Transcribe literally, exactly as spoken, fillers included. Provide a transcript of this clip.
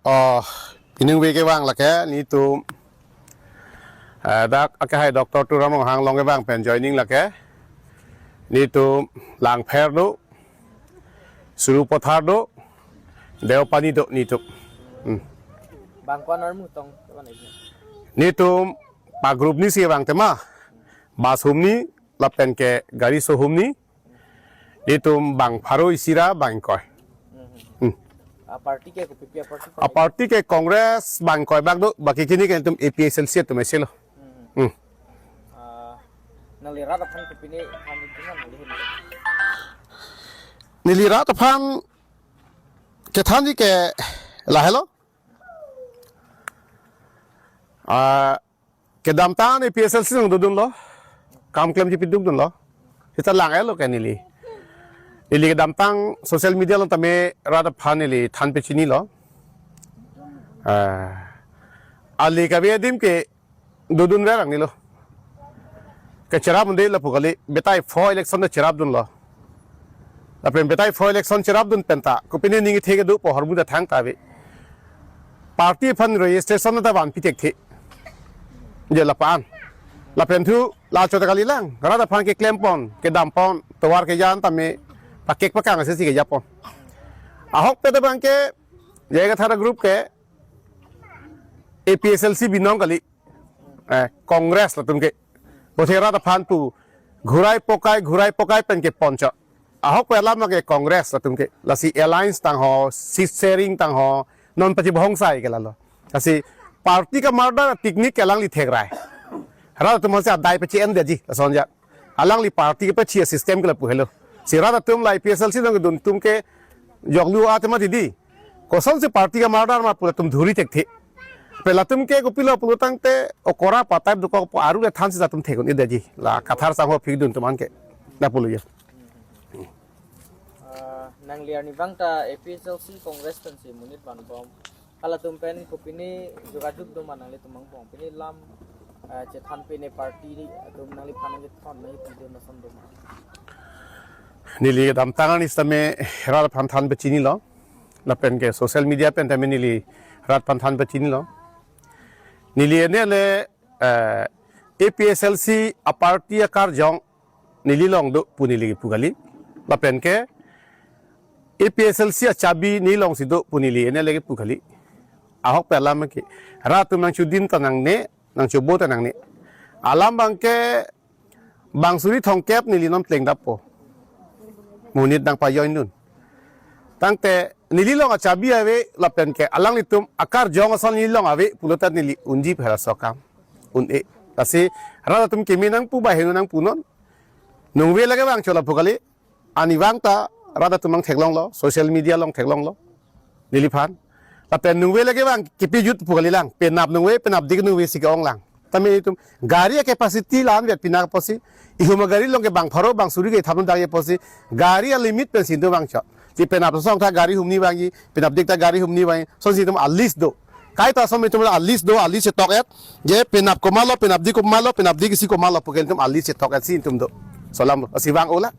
Oh, pining week kevang lake, netum, eh, dak akehai Doctor Tuliram Ronghang along kevang pen joining lake, netum Langpher do, Sarupathar do, Deopani do netum. Hmm. Bang ko-an armu tong, kapan ini? Netum pa group ni si vang tema, bus humni, lapen ke gari so humni, netum bang pharo isi ra bang ingkoi. Hmm. Hmm. A party ke kopi-pi a party ko? A party ke Congress bang ingkoi bak do, baki kini ke netum A P H L C atum isi lo. Hmm. Hmm. Ah, nangli rat aphan kopine than itum nangli hin? Neli rat aphan kethanji ke lahelo. Ah, kedamtang A P H L C along dodunlo. Kam klemji pidun dunlo. Sita lang-etlo ke neli. Neli kedamtang social media along tame rat aphan neli than pachinilo. Ah, ale kave adim ke dodun rerang nilo. Kecherap un-e lapu kali, betai pho election ta cherap dunlo. Lapen betai pho election cherap dun penta, kopine ning ithe kedo pu ahormu ta thangta ave. Party aphan registration ta vanpi thekthe. Je lapu-an. Lapen thu, la chot kali lang, rat aphan keklem pon, kedam pon, tovar kejan tame, pakek pakang ase si keja pon. Ahokpet abang ke, J I Kathar group ke, A P H L C binong kali. Eh, Congress latum ke. Bothe rat aphan pu ghurai pokai, ghurai pokai pen ke poncho. Ahokpet alam ke Congress latum ke. Lasi alliance tang ho, seat sharing tang ho, non pachibohong sai ke lalo. Lasi party ka murder technique ke alangli thekrai. Rat atum hanse adai pachi-endetji, lason ja. Alangli party kepachi a system ke lapu helo. Si rat atum la A P H L C along kedun atum ke joklu atema didi. Kosonsi party ka murder ma pu latum dhuri thekthe. Pe latum ke kopilo pulo tangte okora pa type dokok pu aru le thansi latum thek un-edetji. La Kathar sangho phikdun atum an ke. Lapulo ya. Ah, nangli arnivang ta A P H L C Congress pensi monit vanbom. Halatum pen kopine jogajog do ma nanglitum angbong? Pine lam, ah, chethan pine party atum nangliphan nangkethon nangkepidun ason do ma? Neli kedamtang arni sitame rat aphan than pachinilo. Lapen ke social media pen tame neli rat aphan than pachinilo. Neli ene le, eh, A P H L C a party akarjong neli along do pu neli kipu kali. Lapen ke A P H L C achabi neli alongsi do pu neli ene le kipu kali. Ahokpet alam ke rat atum nangchodin ta nangne, nangchobo ta nangne. Alam abang ke bang suri thomkep neli non plengdappo. Monit nangpajoin dun. Tangte neli along achabi ave lapen ke alanglitum akarjong ason neli along ave pulote neli unji phera sokam un-e. Lasi rat atum kimi nangpu ba heno nangpunon. Nungve lake vangcho lapu kali. Arnivang ta rat atum nangtheklonglo, social media along theklonglo. Neliphan. Lapen nungve lake vang kipi jut pu kali lang. Penap nungve, penapdik nungve si ke-ong lang. Tame itum gari a-capacity la-an vet pinak apotsi, ihum agari along ke bang pharo bang suri ke thapnodakji apotsi, gari a-limit pensi itum vangcho. Si penap asong ta gari humni vangji, penapdik ta gari humni vangji, sonsi itum a-list do. Kaita ason itum a-list do, a-list chetok-et, je penap komatlo, penapdik komatlo, penapdik isi komatlo pu ke itum a-list chetok-et si itum do. Lason alam, lasi vang-o la.